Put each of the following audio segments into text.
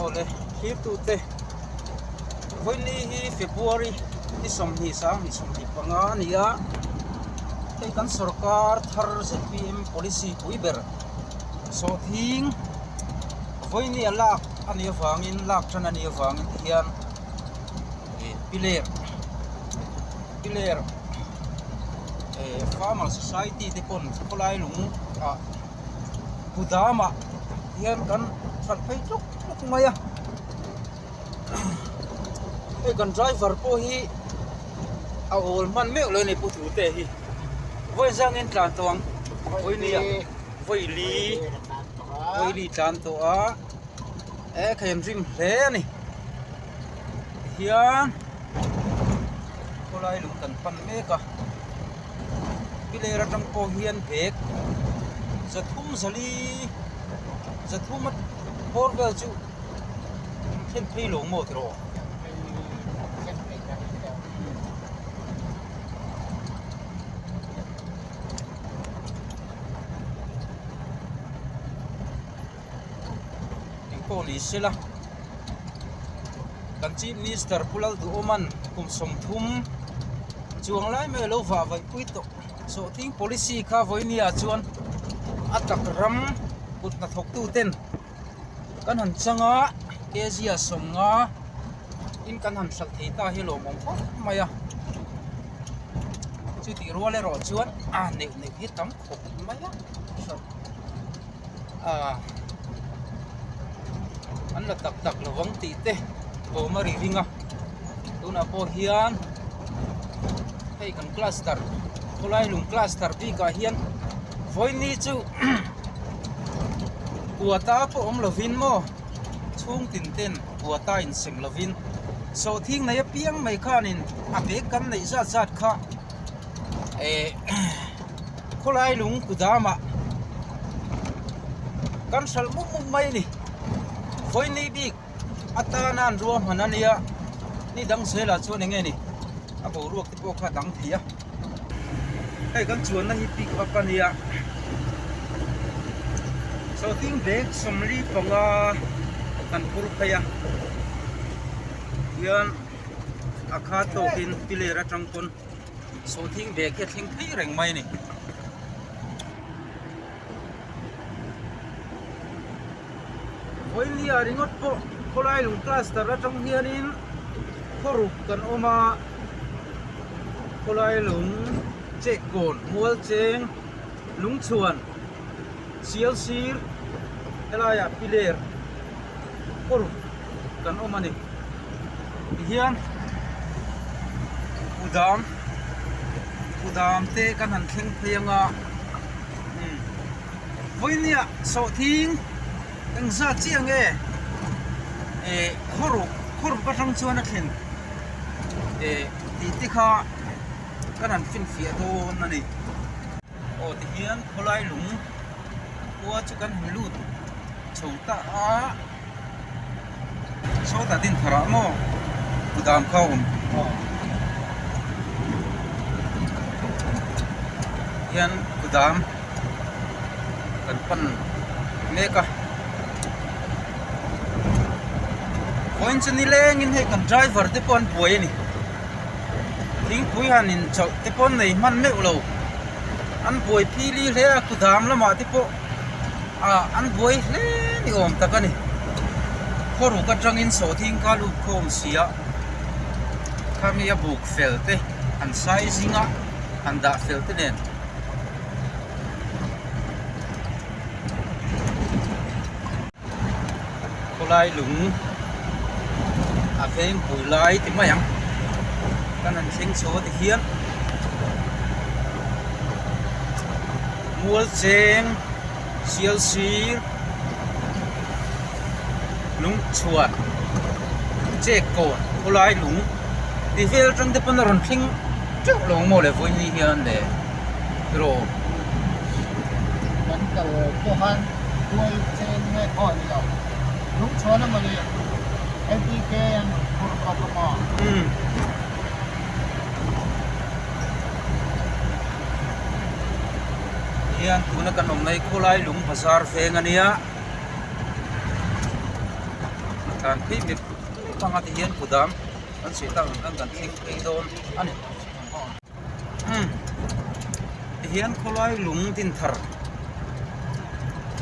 Awle thlirtute vawiini hi February ni 20 2025 a ni a, hei kan sorkar thar zpm policy pui ber sawhthing vawiini a lak a nih avangin lak tan a nih avangin tihian ih piler piler eh farmer society te pawn khawlai lung ah. Kudamah hian kan hralh phei tluk tluk mai a hei kan driver pawh hi a awl hman meuh lo a ni pu Thute hi vawi zangin tlan tawh ang vawi li ah vawi li vawi li tlan tawh a e kha in rim hle a ni tihian khawlai lung kan pan mek a. Piler atang pawh hian bag zathum zali zathum a bawr vel chu an thlen phei lo maw tiraw? Engpawh ni sela kan chief minister Pu Lalduhawman kum 30 chuang lai mai a lo vah vaih pui tawh sawhthing policy kha vawinia chuan a tak ram kut hnathawk tu ten kan han chang a kg ah 50 in kan han hralh thei ta hi lawmawm khawp mai a chutih rual erawh chuan a neuh neuh hi tam khawp mai a hralh. ah an la tak tak lo vang tih te thawm a ri ring a tunah pawh hian hei kan cluster khawlai lung cluster bikah hian vawiini chu quota pawh awm lovin maw chhung tin ten quota insem lovin sawhthing nei apiang mai khanin a bag kan neih zat zat kha eh khawlai lung kudamah kan hralh mup mup mai a ni vawiini bik atana an ruahman a nia ni dang zelah chuan eng nge ni a boruak te pawh kha a dang thei a hei kan chuanna hi pick up a nia sawhthing bag 45 kan phur phei a tihian a khat tawkin piler atang pawn. Sawhthing bag hi a thleng phei reng mai a ni. Vawinia ringawt pawh khawlai lung cluster atang hianin khawruk kan awm a, khawlai lung chekkawn mualcheng lungchhuan sialsir helaiah piler khawruk kan awm a ni. Tihian kudam kudam te kan han thleng phei anga umm vawinia sawhthing engzat chiah nge eh khawruk khawruk atang chuan a thlen eh tih te kha kan han finfiah dawn a ni. Aw tihian khawlai lung khua chu kan han lut chho ta a. Sawtah din thar ah maw kudam kha a awm hian kudam kan pan mek a vawiin chu nilengin hei kan driver te pawh an buai a ni thingpui han in chawlh te pawh an nei hman meuh lo an buai phili hle a kudam lamah te pawh. ah an buai hle ni awm tak a ni khawruk atangin sawhthing kha lut khawm si a khami a buk fel te an sai zing a an dah fel te nen. Khawlai lung a veng pui lai ti mai ang kan han thleng chho a ti hian mual cheng sial sir lung chhuan chek kawn khawlai lung tih vel atang te pawn a rawn thleng teuh lo ang maw le vawiin hian le tiraw. Kan kal pawh khan Huai chen nge pawh a ni lo. Lungchhuan a mawni LPK an rawn phur bawk a maw? Umm. Hian tuna kan awm mai khawlai lung bazar veng a nia. Tlan phei mep mep anga ti hian kudam kan sawi tak ang khan kan thleng phei dawn a ni. Umm ti hian khawlai lung din thar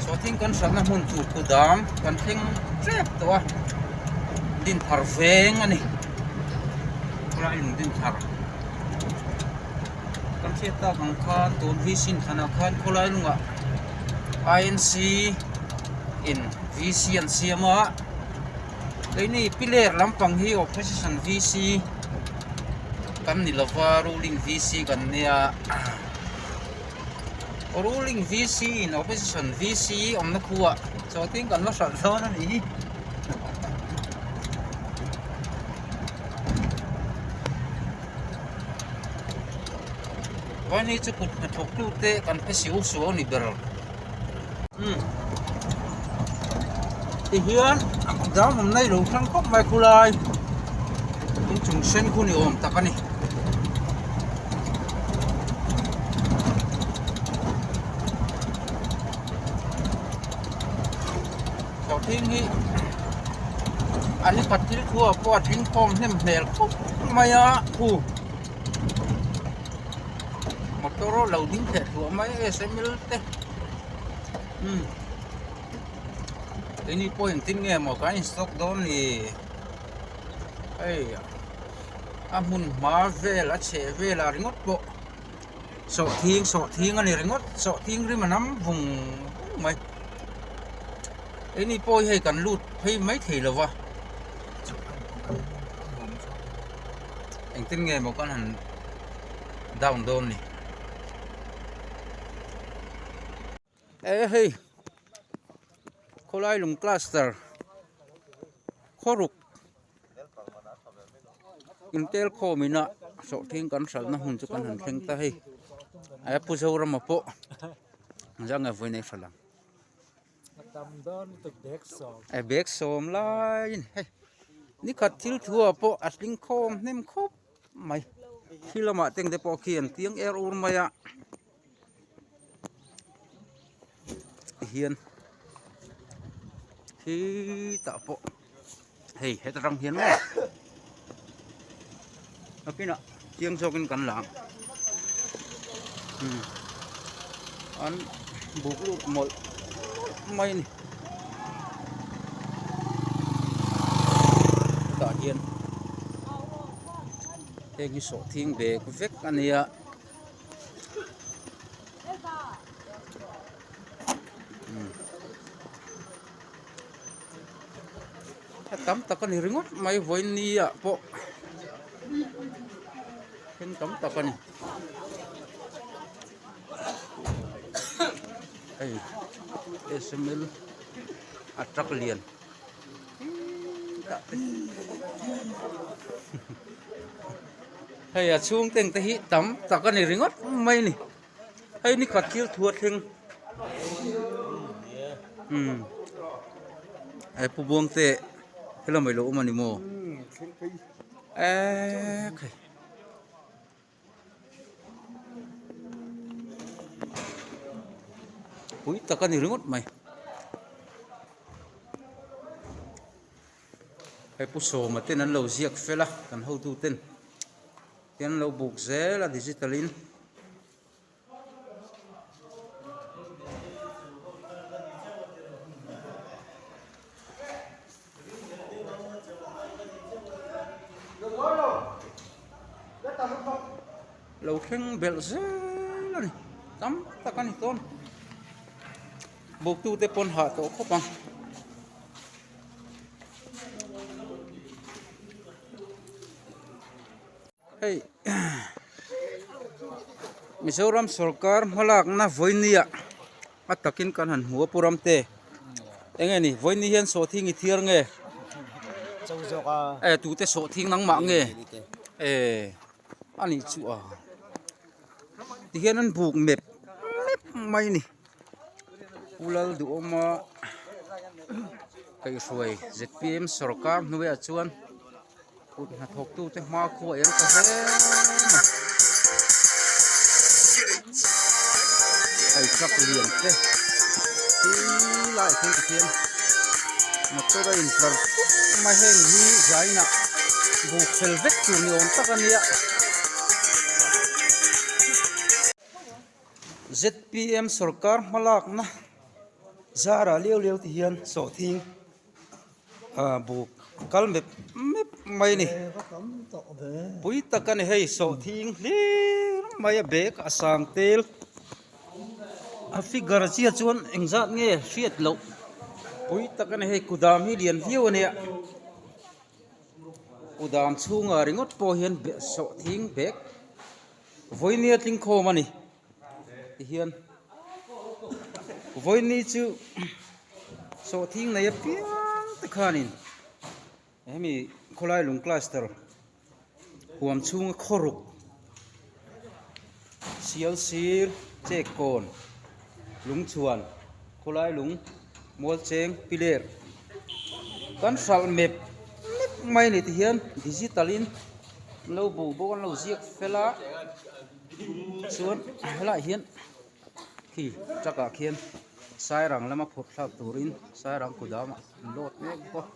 sawhthing kan hranna hmun tur kudam kan thleng tep tawh a din thar veng a ni khawlai lung din thar. Kan hriat tak ang khan tun VC inthlana khan khawlai lungah INC in VC an siam a keini piler lampang hi opposition VC kan ni lova ruling VC kan nia ruling VC in opposition VC awmna khuah chawtin kan la hralh dawn a nih hi. Vaini chu kut hnathawk tu te kan phe siu suau ni ber umm tihian a dang awm na ilo hrang khawp mai khulai inchung sen khu ni awm tak a ni. Sawhthing hi an khat thil thu ah pawh a tling khawm hnem hmel khawp mai a khu motor lo ding theh thluah mai a sml te umm keini pawh engtin nge maw kan in stock dawn ni hei a hmun hma vel a chheh velah ringawt pawh. Sawhthing sawhthing a ni ringawt sawhthing rim a nam vung vung mai keini pawh hi hei kan lut phei mai thei lo va engtin nge maw kan han down dawn ni e hei khawlai lung cluster khawruk. Intel khawm ina sawhthing kan hralhna hmun chu kan han thleng ta hei a pu Zorama pawh zah nge vawi nei hralh ang a bag sawm laiin hei nikhat thil thu ah pawh a tling khawm hnem khawp mai khi lamah teng te pawh khi an tiang er ur mai a hian khitah pawh. Hei heta tang hian maw nakinah chiang zawkin kan la ang umm an buk lut mawlh mawlh mai a ni hetah hian heng hi sawhthing bag vek a nia. A tam tak a ni ringawt mai vawiin ni ah pawh then tam tak a ni hei sml a truck lian hei a chhung teng te hi tam tak a ni ringawt mai a ni. Hei ni khat thil thu a thleng umm he pu buang te helam ilo awm a ni maw eee khai pui tak a ni ringawt mai hei pu sawma ten an lo ziak fel a kan hotu ten. Tian lo buk zel a digital in. Lo thleng belh zel a ni tam tak a ni tawn buktu te pawn hah tawh khawp ang. Hei Mizoram sorkar hmalakna vawinia a takin kan han hmu a Pu Ramte eng nge ni vawiini hian sawhthing i thiar nge e tute sawhthing nangmah nge e a nih chu a tihian an buk mep mep mai a ni Pu Lalduhawma kaihhruai zpm sorkar hnuaiah chuan. Kut hnathawk tute hma khu a eng ta hle mai. Hei truck lian te khi laiah khian ti khian Motor a intlar thup mai heng hi zainah buk fel vek tur ni awm tak a nia. Zpm sorkar hmalakna zarah liau liau ti hian sawhthing ah buk kal mep mep mai a ni. Pui tak a ni hei sawhthing hlir mai a bag a sang tel. A figure chiah chuan engzat nge hriat loh pui tak a ni hei kudam hi lian viau a nia kudam chhungah ringawt pawh hian sawhthing bag vawinia tling khawm a ni tihian vawini chu sawhthing nei apiang te khanin hemi khawlai lung cluster. Huam chhunga khawruk sial sir chek kawn lungchhuan khawlai lung mual cheng piler kan hralh mep mep mai a ni tihian digital in an lo bu bawk a an lo ziak fel a chuan helaiah hian khi truck ah khian sairang lama phurh thlak turin sairang kudam ah an load mek bawk a.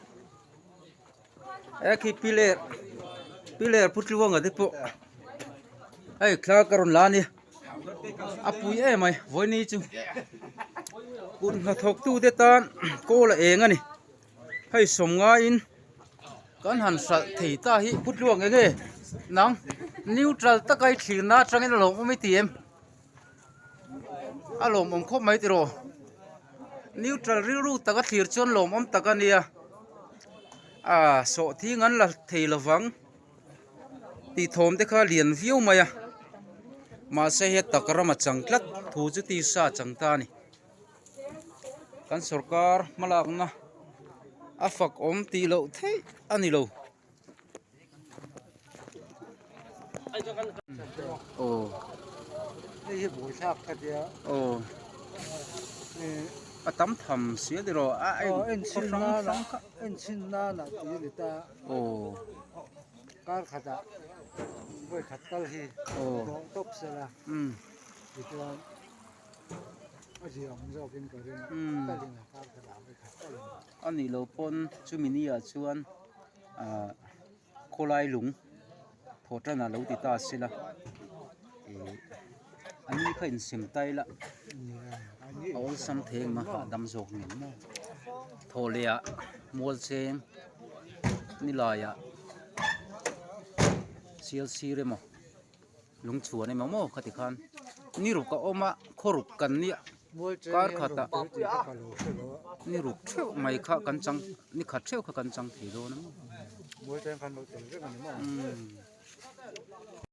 He khi piler piler pu tluanga te pawh hei thla ka rawn la a ni a pui em mai vawiini chu kut hnathawk tu te tan kawl a eng a ni hei sawm ngaiin kan han hralh thei ta hi pu tluang eng nge nang neutral taka i thlirna atangin a lawmawm i ti em a lawmawm khawp mai tiraw neutral rilru taka thlir chuan lawmawm tak a nia ah sawhthing an la thei lovang tih thawm te kha lian viau mai a mahse he tak rama chang tlat thu chu tisa a chang ta a ni kan sawrkar hmalakna a fak awm tih loh theih a ni lo. Aw aw a tam tham sia tiraw a en khaw hrang hrang kha aw aw umm. A nih loh pawn chumi ni ah chuan ah khawlai lung thaw tan ah lo ti ta se la ih a ni kha insem tai la a awlsam thei ang a hahdam zawk ngei maw thaw leh ah mual cheng nilai ah sial sir emaw lungchhuan emaw maw khati khan ni ruk a awm a khaw ruk kan nia kar khatah ni ruk theuh mai kha kan chang ni khat theuh kha kan chang thei dawn a maw.